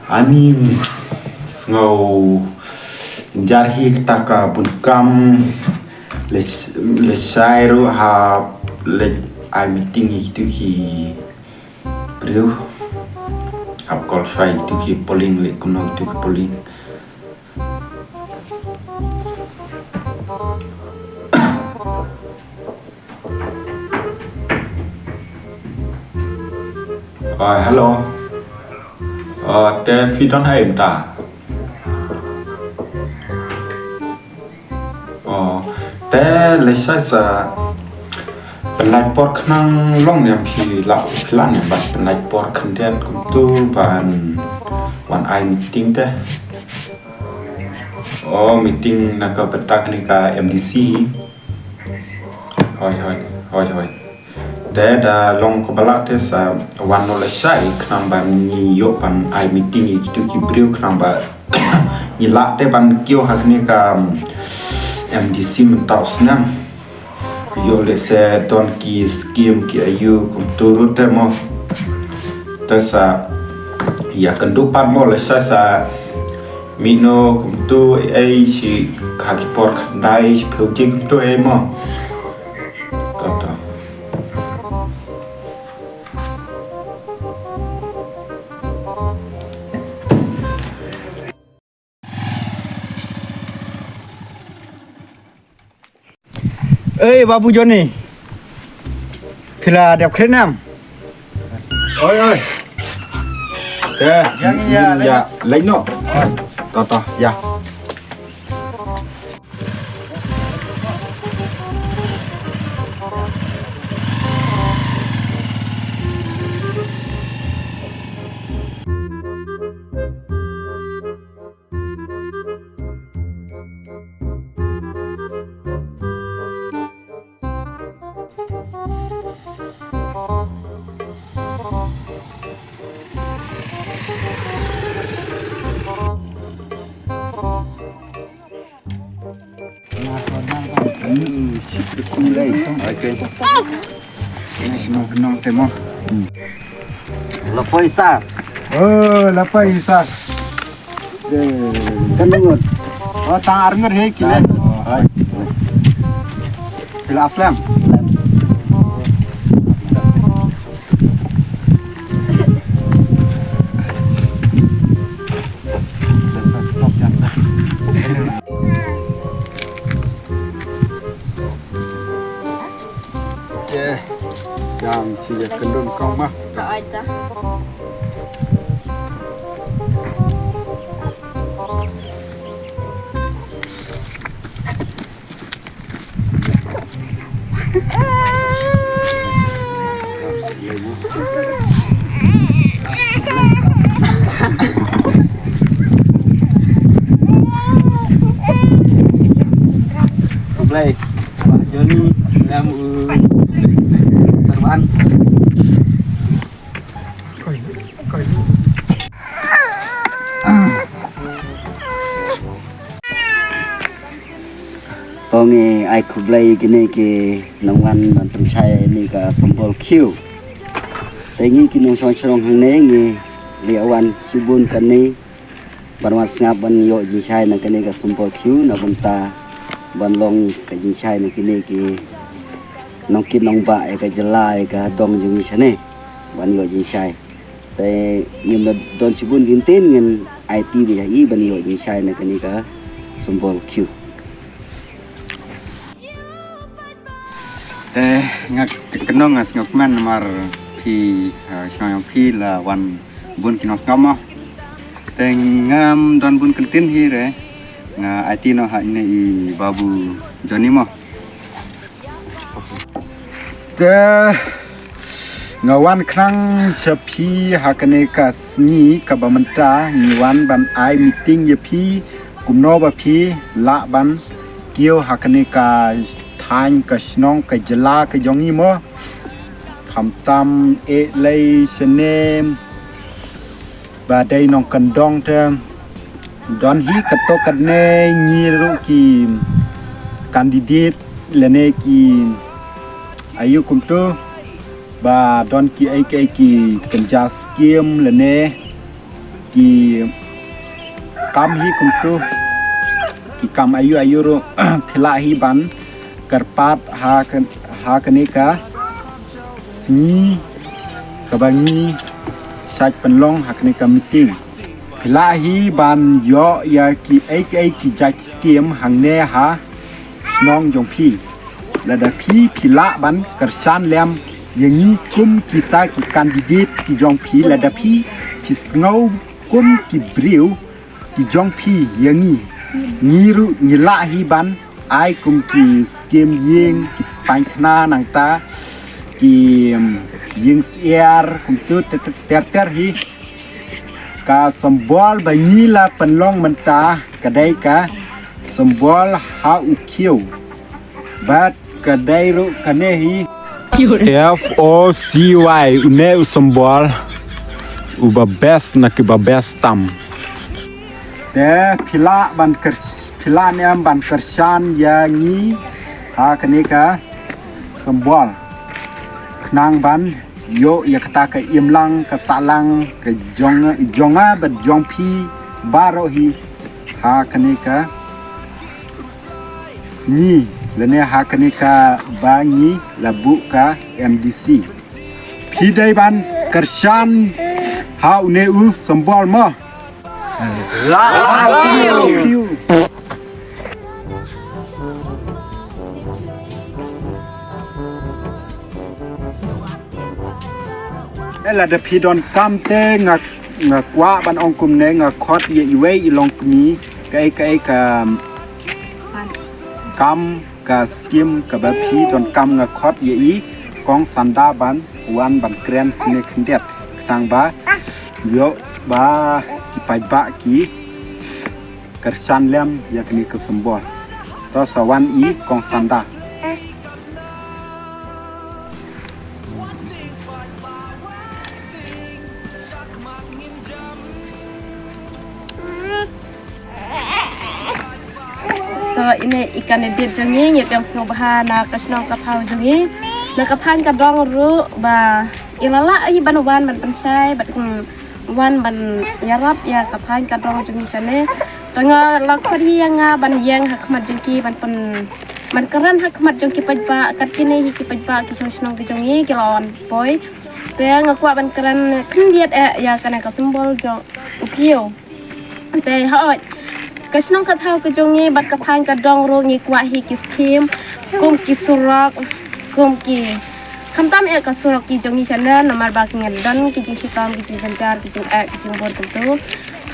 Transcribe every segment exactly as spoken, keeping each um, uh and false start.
Ani sngew jar hi kata ka bun kam. Leit, leit shai ruh hap leit ai meeting ïa kitu ki briew. Hap call shai kitu ki polling, leit kumno kitu ki polling. Ah, hello. Ah, te phi don ha ïing ta? Oh, te lei sa sa pynlait por khnang long ne phi la, phi la ne ban pynlait por khyndiat kumtu ban wan ai meeting te. Oh, meeting na ka bynta kane ka M D C. Hoi, hoi, hoi, hoi. Te da long kaba lah te sa wan noh lashai khnang ban ngi ïoh ban ai meeting ïa kitu ki briew khnang ba ngi lah te ban kiew ha kane ka, um, M D C mynta u snem. Ïoh lehse don ki scheme ki aïu kumtu ruh te mo. Te sa ïa kynduh pat mo lashai sa mih noh kumtu ei ei shi ha ki por khyndai shiphew baje kumtu ei mo. To to. Ei, Babu Johnny. Phi la dep kren em? Oi, oi. Te, ïa, ïa, ïa, leit noh. To, to, ïa. Lapoi sir. Oh, lapoi sir. Kan ngut. Oh, tang ar ngut he kile. Kile aflam. Te, jam shi ïa kyndon kong ma. Ai ta. Khublei. Bah Johnny, salam u Tarwan. To ngi ai khublei kine ki nongwan ban pynshai ïa kane ka Symbol Q. Te ngi ki nongshong shnong hangne ngi la wan shibun kane ban wan sngap ban ïoh jingshai na kane ka Symbol Q na bynta ban long ka jingshai na kine ki nongkit nongbah ïa ka jylla ïa ka dong jong ngi shane ban ïoh jingshai. Te ngim don shibun kyntien ngin aiti beit ïa i ban ïoh jingshai na kane ka Symbol Q. Te nga kynnoh nga sngewkmen namar phi, eh, sngewbha phi la wan bun ki nongsngap mo. Te ngam don bun kyntien hi re nga aiti noh ha ine i Babu Johnny mo. Te nga wan khnang sha phi ha kane ka sngi kaba mynta ngi wan ban ai meeting ïa phi kumno ba phi lah ban kiew ha kane ka thaiñ ka shnong ka jylla ka jong ngi mo. Khamtam eh lei snem ba dei nongkyndong te don hi kato kane ngi ruh ki candidate lane ki aïu kumtu ba don ki ei ki ei ki kynja skim lane Ki kam hi kumtu, ki kam aïu aïu ruh phi lah hi ban kyrpad ha kan, ha kane ka sngi kaba ngi shait pynlong ha kane ka meeting. Phi lah hi ban ïoh ïa ki ei ki ei ki jait skim hangne ha shnong jong phi. Lada phi phi lah ban kyrshan lem ïa ngi kum kita ki candidate ki jong phi, lada phi phi sngew kum ki briew ki jong phi ïa ngi, ngi ruh ngi lah hi ban ai kum ki skim ïing, ki painkhna nangta ki, um, ïing syiar kumtu ter ter ter hi. Ka symbol ba ngi la pynlong mynta ka dei ka symbol ha u khiew. Bad ka dei ruh kane hi. F O C Y, une u symbol uba best na kiba best tam. Te phi lah ban kyr-, phi lah ne em ban kyrshan ïa ngi ha kane ka symbol. Khnang ban ïoh ïa kata ka imlang ka sahlang ka jong, jong nga bad jong phi baroh hi ha kane ka sngi lane ha kane kaba ngi la buh ka M D C. Phi dei ban kyrshan ha une u symbol mo. Eh, lada phi donkam te nga, nga kwah ban ong kumne, nga khot ïa iwei i longkmie kaei kaei ka kam ka skim kaba phi donkam, nga khot ïa i Kong Sanda ban wan ban kren shane khyndiat, tang ba ïoh ba ki paidbah ki kyrshan lem ïa kane ka symbol. To sa wan i Kong Sanda. To ine i candidate jong ngi, ngi pdiang sngewbha na ka shnong ka thaw jong ngi, na ka thaiñ ka dong ruh ba i la lah hi ban wan ban pynshai bad, hmm, wan ban ïarap ïa ka thaiñ ka dong jong ngi shane. Te nga la khot hi ïa nga ban ïeng ha khmat jong ki ban pyn, ban kren ha khmat jong ki paidbah, kat kine hi ki paidbah ki shnong shnong ki jong ngi ki la wan poi. Te nga kwah ban kren khyndiat eh ïa kane ka symbol jong u khiew. Te hooid, ka shnong ka thaw ka jong ngi bad ka thaiñ ka dong ruh ngi kwah hi ki skim kum ki surok, kum ki, khamtam eh ka surok ki jong ngi shane, namar ba ki ngan don ki jingshitom, ki jingjynjar, ki jingeh, ki jingbun kumtu.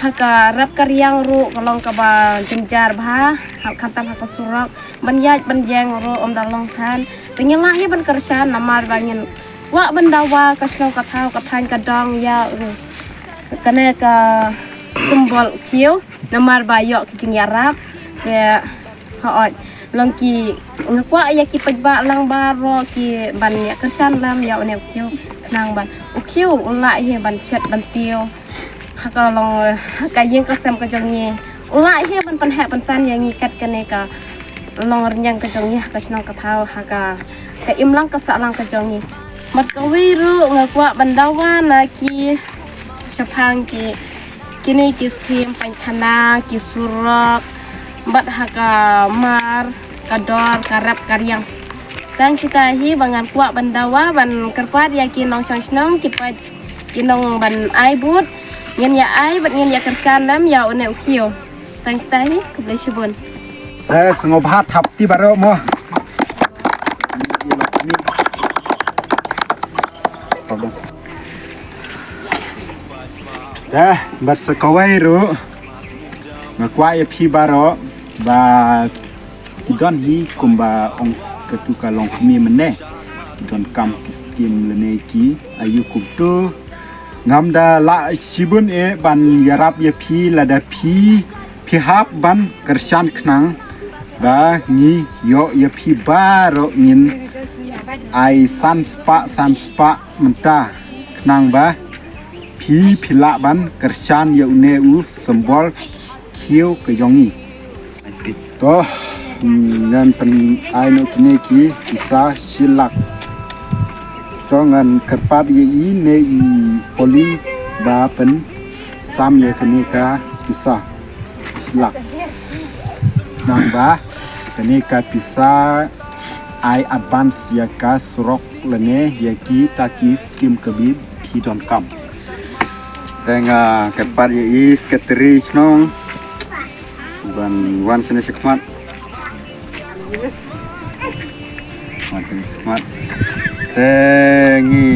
Ha ka rep ka riang ruh ka long kaba jynjar bha, ha, khamtam ha ka surok, ban ïaid ban ïeng ruh ym da long than. Te ngi lah hi ban kyrshan namar ba ngin kwah ban dawa ka shnong ka thaw ka thaiñ ka dong ïa, uh, kane ka symbol u khiew namar ba ïoh ki jingïarap. Te hooid, long ki, nga kwah ïa ki paidbah lang baroh ki ban ïa kyrshan lem ïa une u khiew, khnang ban u khiew u lah hi ban shet ban tiew ha ka long, ha ka ïing ka sem ka jong ngi. U lah hi ban pynheh pynsan ïa ngi kat kane ka longrynïeng ka jong ngi ha ka shnong ka thaw, ha ka, ka imlang ka sahlang ka jong ngi. Bad kawei ruh nga kwah ban dawa na ki shaphang ki, kine ki skim painkhana, ki surok, bad ha ka mar, ka dor, ka rep ka riang. Tang kita hi ba ngan kwah ban dawa ban kyrpad ïa ki nongshong shnong, ki pait, ki nong ban ai vote, ngin ïa ai bad ngin ïa kyrshan lem ïa une u khiew. Tang kita hi, khublei shibun. Eh, sngewbha thap kti baroh mo. Eh, bad sa kawei ruh nga kwah ïa phi baroh ba ki don hi kumba ong katu ka longkmie mynne, ki donkam ki skim lane ki aïu kumtu. Ngam da lah shibun eh ban ïarap ïa phi lada phi, phi hap ban kyrshan khnang ba ngi ïoh ïa phi baroh ngin ai san spah san spah mynta khnang ba phi phi lah ban kyrshan ïa une u symbol khiew ka jong ngi. To, mm, ngan pyn ai noh kine ki pisa shi lak. To ngan kyrpad ïa i ne i Polling ba pyn Sam ïa kane ka pisa lak. Nangba kane ka pisa ai advance ïa ka surok lane ïa kita ki skim kaba phi donkam. Te nga kyrpad ïa i secretary shnong ban wan shane shakhmat. Wan shane shakhmat. Te ngi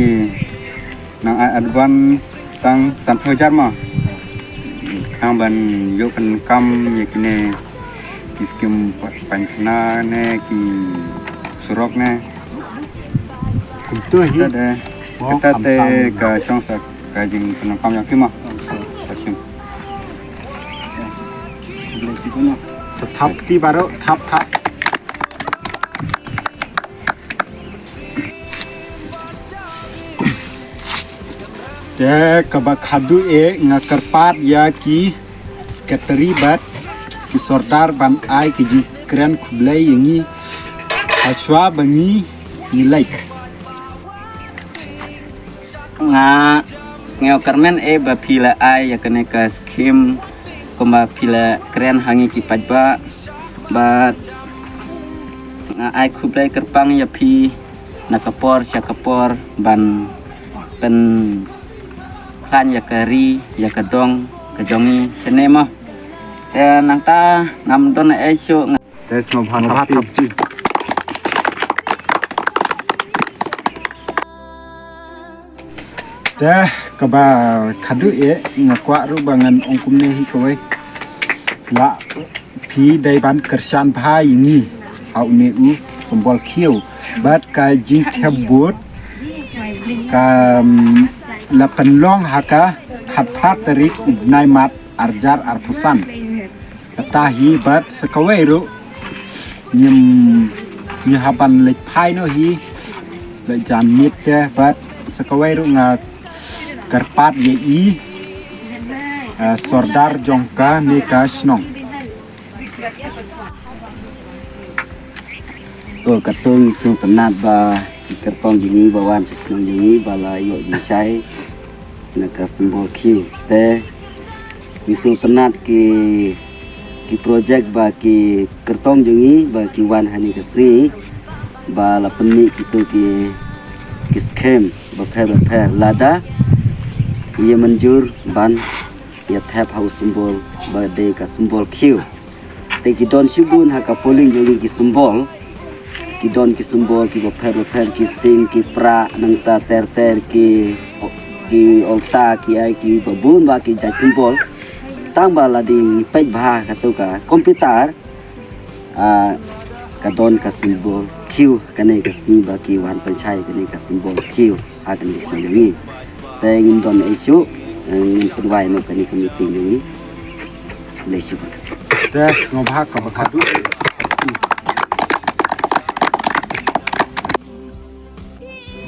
nang ai advance tang sanphew hajar ma. Tang ban ïoh pyndonkam ïa kine ki skim pa-, pynkhana ne ki surok ne. Kumto hi. Kata de. Kata te ka shong sa ka jingpyndonkam ïa ki ma. Ka shim. Sa thap ti baroh, thap, thap. Te kaba khadduh eh nga kyrpad ïa ki secretary bad ki sordar ban ai ki jingkren khublei ïa ngi. Hashwa ba ngi ngi leit. Nga sngew kyrmen eh ba phi la ai ïa kane ka skim kumba phi la kren ha ngi ki paidbah. Bad nga ai khublei kyrpang ïa phi na ka por sha ka por ban pynplan ïa ka ri ïa ka dong ka jong ngi shane mo. Te nangta ngam don ei shuh nga. Te sngewbha thap ti. Te kaba khadduh eh nga kwah ruh ba ngan ong kumne hi kawei. La phi dei ban kyrshan bha ïa ngi ha une u symbol khiew. Bad ka jingthep vote ka, mm, la pynlong ha ka khatphra tarik u bnai March arjar arphew san. Kata hi bad sa kawei ruh ngim, ngi hap ban leit phai noh hi. Leit jan miet te bad sa kawei ruh nga kyrpad ïa i, eh, sordar jong kane ka shnong. To katto ngi sngewtynnat ba ki kyrtong jong ngi ba wan sha shnong jong ngi ba la ïoh jingshai na ka symbol khiew. Te ngi sngewtynnat ki, ki project ba ki kyrtong jong ngi ba ki wan ha kane ka sngi ba la pynmih kito ki, ki skim bapher bapher lada ïa mynjur ban ïa thep ha u symbol ba dei ka symbol khiew. Te ki don shibun ha ka polling jong ngi ki symbol. Ki don ki symbol ki bapher bapher, ki sing, ki pra, nangta ter ter, ki, ki okta, ki ai, ki babun ba ki jait symbol. Tang ba lada ngi peit bha kato ka computer, ah, ka don ka symbol khiew, kane ka sngi ba ki wan pynshai kane ka symbol khiew ha kane ka sngi jong ngi. Te ngim don ei shuh, eh, ngin pynwai noh kane ka meeting jong ngi. Khublei shibun. Te sngewbha kaba khadduh.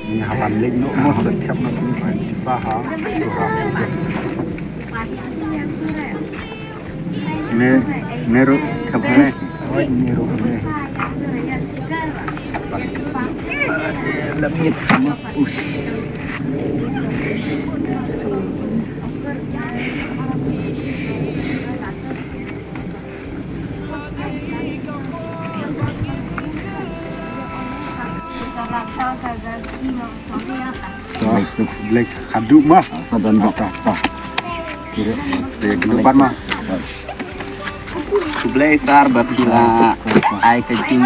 Ngi hap ban leit noh mo, sa thep noh kine ki pisa ha. Ne, ne ruh thep ne. Oi, ne ruh ne. Lam ngit mo. Ush. Blek, blek, khadduh ma. Sa don ba. Ta, ta. Kire, te kedepan ma. Khublei sir ba phi la ai ka jing.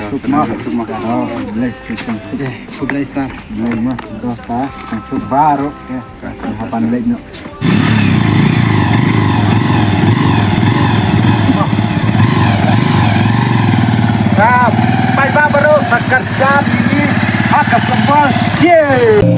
Suk ma. Suk ma. Oh, blek, suk ma. Khublei sir. Blek ma. Doh ta. Suk baroh. Hap ban leit noh. Sa paidbah baroh sa kyrshan ïa ngi ha ka symbol khiew.